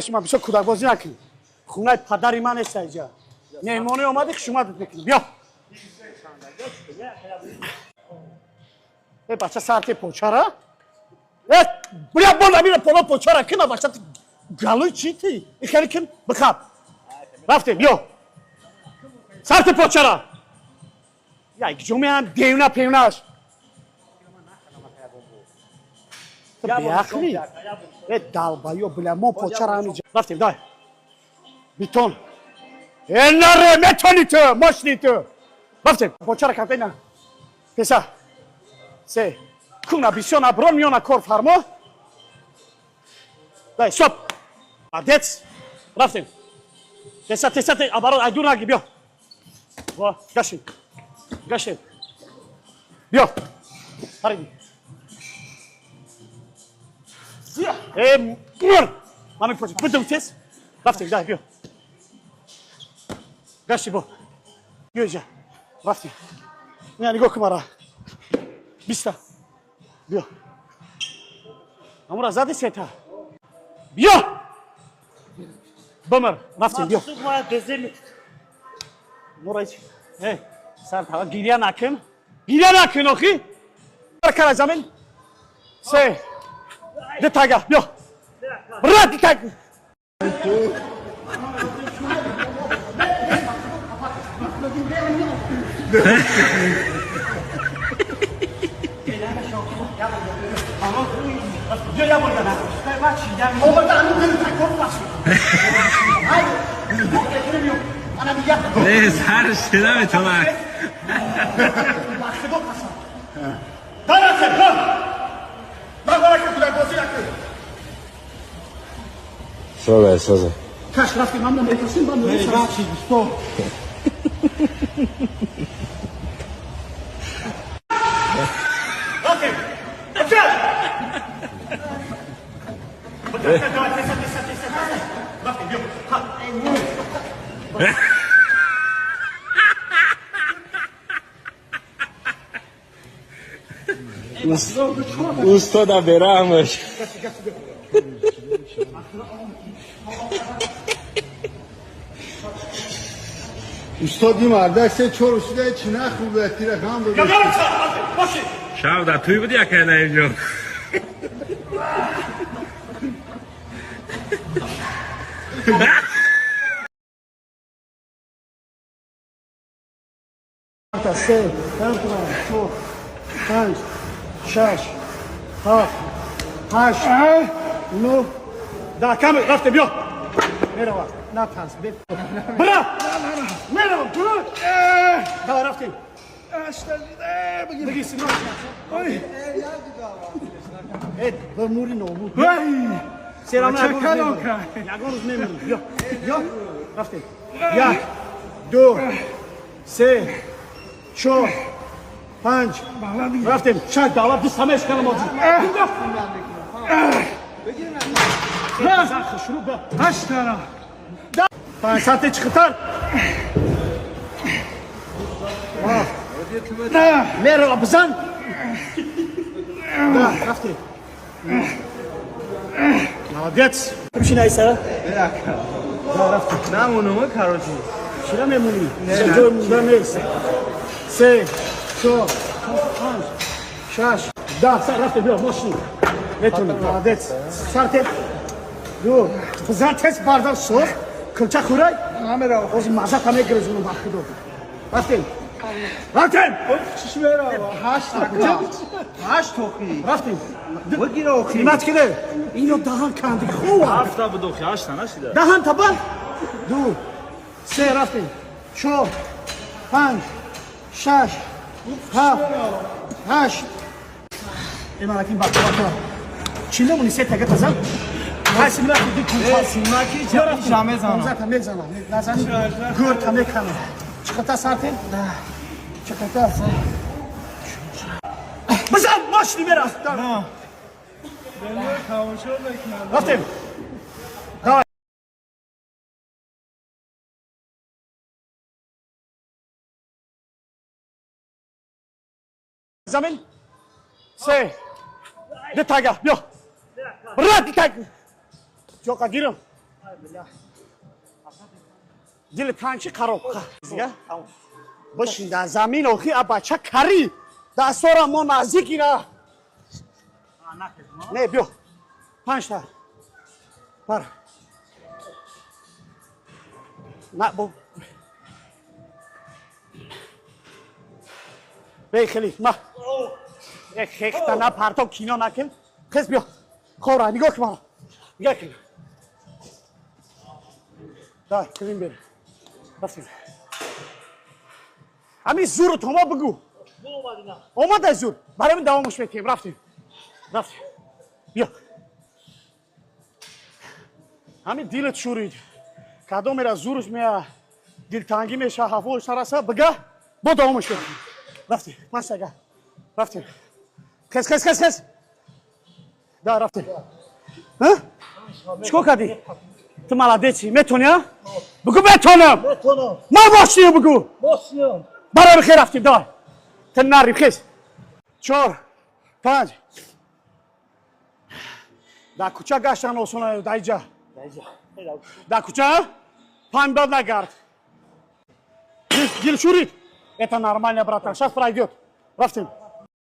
Шумо бисёр кӯдакбозӣ накунед. Хонаи падари ман нест инҷа. Меҳмонӣ омадӣ, хушомадат мекунӣ. Биё. Э, бача, сарте почара. Э, бия, бо намира пола почара кина, бача, галӯи чӣ ти? Ихели кин, бихаб. Рафтем, биё. Сарте почара. Я ҷо меам девна певнаш. Ту беақлӣ. Э, долбоёб, бля, мо почара ҳамиҷа. Рафтем, давай. Битон. Э, наре, метони ту, мошни ту. Рафтем. Почара капена. Песа. Се. Куна бисёр наброн миёна кор фармо. Дай, стоп. Молодец. Рафтем. Теса, теса, те, оборот, ай дур наги, биё. Во, гашем. Гашем. Биё. Париди. Э, мур. Мами поча. Будем тез. Рафтем, дай, биё. Гашти бо. Биё инҷа. Рафтем. Не, нигоҳ кун мара. Биста. Биё. Амура зади сета. Биё. Бимир. Рафтем, биё. Мура ич. Э, сар тава гиря накун. Гиря накун, охи. Кара замин. Се. Ду тага, биё. Бра, ду тага. Биё, я бор дана. Не, сар шуда метавонад. Дарасе, бро. Багора ки кӯдакбозӣ накун. Соза, соза. Каш рафтем, ҳамон метасим, ба мурисам. Рафтем. Опять! Давай, теса, теса, теса, теса. Рафтем, биё. Ха. Устода бераҳмаш. Устод, ин мардак се чор шуда чи нахӯрда, тира ғам дода. Боши. Шаб дар тӯй буди, акай Наимҷон? Се, чор, панҷ, шаш, ҳафт, ҳашт, нӯҳ, даҳ. Каме рафтем, биё. Мерава, натарс. Бира, меравам. Давай, рафтем. Бигир, сино. Э, бимури, нобуд. Серам ягон рӯз мемурӣ. Биё, биё, рафтем. Як, ду, се, чор, панҷ, рафтем. Шаш, давлат ду самешканам оҷи. Шурӯъ ба Ҳаштара. Панҷ, сате чиқитар. Мерава, бизан. Рафтем. Молодец. Бишин, айса. Намонума, короче. Чира мемонӣ? Ҷой монда нест. Се, чор, панҷ, шаш, 10. Сар рафтем, биё, мошин. Метонӣ, молодец. Сарте. Ду. Бизан, тез бардор, соз. Кулча хӯрай? Намерава. Ҳозир маззата мегирезунам, ба худо. Рафтем. Рафтем. Чиш мерава? Ҳашт, ҳашт, охи. Рафтем. Бигир, охи. Нимат киде? Ино даҳан канди хова. Ҳафта буд, охи, ҳашта нашида. Даҳан табан. Ду, се, рафтем. Чор, панҷ, шаш, ҳафт, ҳашт. Эмаракин баққа. Чӣ мемонӣ? Се тага тазан? Ҳай, симнаки ди кун. Симнаки ҷа мезанам. Понздаҳта мезанам. Назани, гӯрта меканам. Чиқата сартем? Чиқата. Бизан, мошини мера. Тамошо мекунам. Рафтем. Давай. Замин. Се. Ду тага, биё. Бра, ду тага. Ҷоқа гирам. Дили танчи қароб. Дига? Бишин дар замин, охи, а бача кари. Дастора мо наздик ина. Не, биё. Панҷта. Пар. На, бо. Бей хели, ма. Э, хехта на парто кино накун. Хез, биё. Хора, нигоҳ кун мана. Нигоҳ кун. Давай, кунем бери. Рафтем. Ҳамин зуру тома бигӯ. Омада зур. Барои мин давомаш метиҳем. Рафтем. Рафтем. Биё. Ҳамин дилат шӯрид. Кадомера зурш мея, дилтангӣ меша, ҳавош нараса, бига, бо давомаш метиҳем. Рафтем. Панҷтага. Рафтем. Хез, хез, хез, хез. Да, рафтем. Ҳа? Чикор кардӣ? Ту молодец ӣ. Метонӣ, а? Бигӯ метонам. Метонам. Ман бошиё бигӯ. Бошиём. Барои хер рафтем, давай. Ту нари, хез. Чор, панҷ. Дар кӯча гаштан осона дар иҷа. Дар кӯча панҷ бад нагард. Дил шӯрид. Это нормально, братан. Сейчас пройдет. Рафтем.